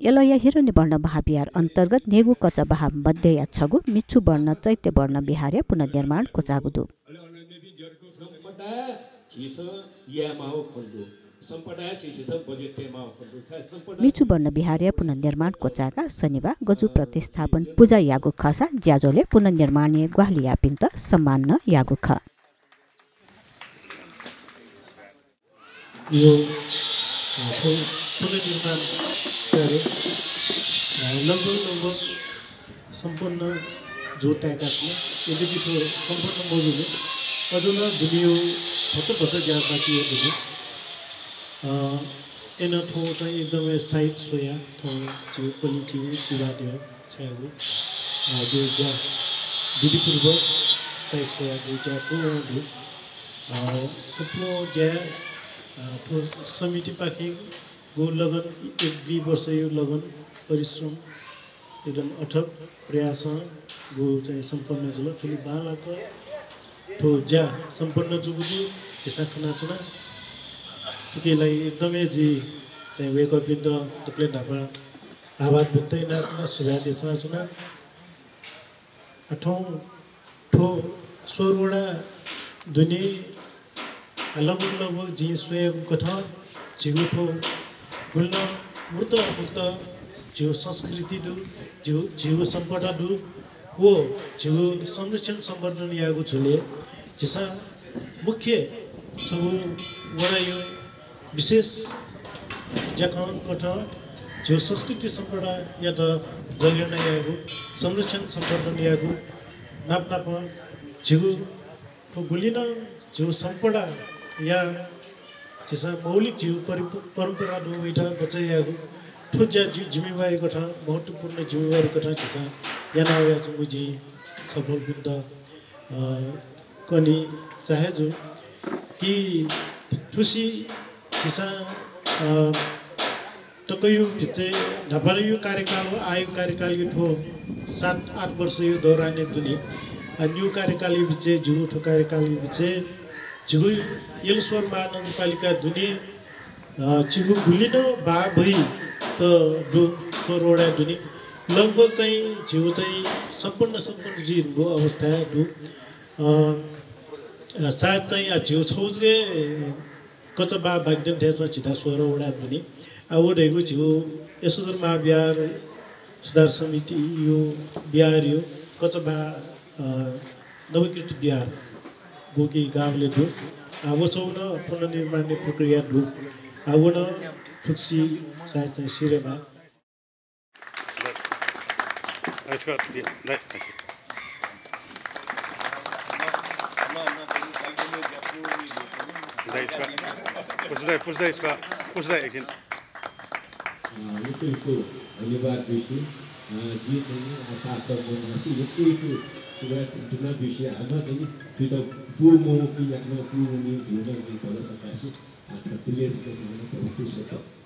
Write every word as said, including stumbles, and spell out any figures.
यलया हिरण्यवर्ण महाविहार अन्तर्गत न्हय्गू कचा बहाः मध्यया छगू मिच्छु वर्ण चैत्य वर्ण विहारया पुनर्निर्माण क्वचाःगु दु। मिच्छु वर्ण विहारया पुनर्निर्माण क्वचाय्काः शनिबाः गजू प्रतिस्थापन पुजा याःगु खःसा ज्याझ्वलय् पुनर्निर्माणय् ग्वाहालि याःपिन्त सम्मान नं याःगु खः। यो, अ, पुन-, पुनर्निर्माण कार्य, अ, लगभग, लगभग सम्पन्न जू ताय्काच्वना। यद्यपि थ्व सम्पन्न मजूगु, अझ नं दुनेया भचा भचा ज्या बाकी हे दु। अ, अन थ्व चाहिँ एकदमै site स्वयाः थ्व चाहिँ quality सुधार छायेगु, अ, ज्या विधिपूर्वक site स्वयागु ज्या पूवं दु। अ, थ्व पूवं ज्या, अ, थ्व समितिपाखें गु लगन, एक दुई वर्षया लगन, परिश्रम, एकदम अथक प्रयासं गु चाहिँ सम्पन्न जुल। थुलि बांलाक थ्व ज्या सम्पन्न जूगु दु, झीसं खनाच्वना। थुकिया लागि एकदमै जिं चाहिँ वय्कःपिन्त दकलय् न्हापां आभार व्यक्त यानाच्वना, सुभाय् देछानाच्वना। अ, थौं थ्व सोह्र वडा दुने, अ, लगभग लगभग जिं स्वयागु कथं झीगु थ्व गुलि नं मूर्त अमूर्त झीगु संस्कृति दु, झीगु, झीगु सम्पदा दु, व झीगु संरक्षण संवर्धन यायेगु झ्वलय् झीसं मुख्य छगू वडाया विशेष ज्याखँ कथं झीगु संस्कृति सम्पदायात जगेर्ना यायेगु, संरक्षण संवर्धन यायेगु, नाप नापं झीगु थ्व गुलि नं झीगु सम्पदाया झीसं मौलिक झीगु परि-, परम्परा दु, वयात बचय् यायेगु, थ्व ज्या जि-, जिम्मेवारी कथं, महत्त्वपूर्ण जिम्मेवारी कथं झीसं याना वयाच्वंगु जिं छलपोलपिन्त, अ, कने चाहे जू कि थुसी झीसं, अ, तकयु भित्तय् न्हापालायु कार्यकाल व आःयु कार्यकालयु थ्व सात आठ वर्षयु दौरानय् दुने, अ, निगू कार्यकालयु भित्तय्, जिगु थ्व कार्यकालयु भित्तय्, जिगु यलस्वर महानगरपालिका दुने, अ, जिगु गुलि नं बाः भइत दु, सोह्र वडाय् दुने। लगभग चाहिँ जिगु चाहिँ सम्पन्न, सम्पन्न जुइधुंगु अवस्थाय् दु। अ, अ, सायद चाहिँ आ झीगु छगू जक कचा बाः बाकी दनि धयाच्वं झीत सोह्र वडाय् दुने। आ, व धइगु झीगु यशोधर महाविहार सुधार समितियु विहारयु कचा बाः, अ, नवीकृत विहार गुकी गाउँले दु। आ, व छगू नं पुनर्निर्माणया प्रक्रिया दु। आ, व नं थुक्सी सायद चाहिँ सिरेमा। पुस्दै, पुस्दै, पुस्दै एकछिन। अ, यक्व यक्व धन्यवाद बिस्युं। अ, जिं चाहिँ नि आशा आशा मनासे यक्व यक्व सुभाय् दुना बिस्युं। हानं चाहिँ नि थुइत पूवंम्ह कि याकनं पूवंम्ह भिन्न भिन्न भलसा कासे, अ, थ्व दिले जिके भिन्न भलसा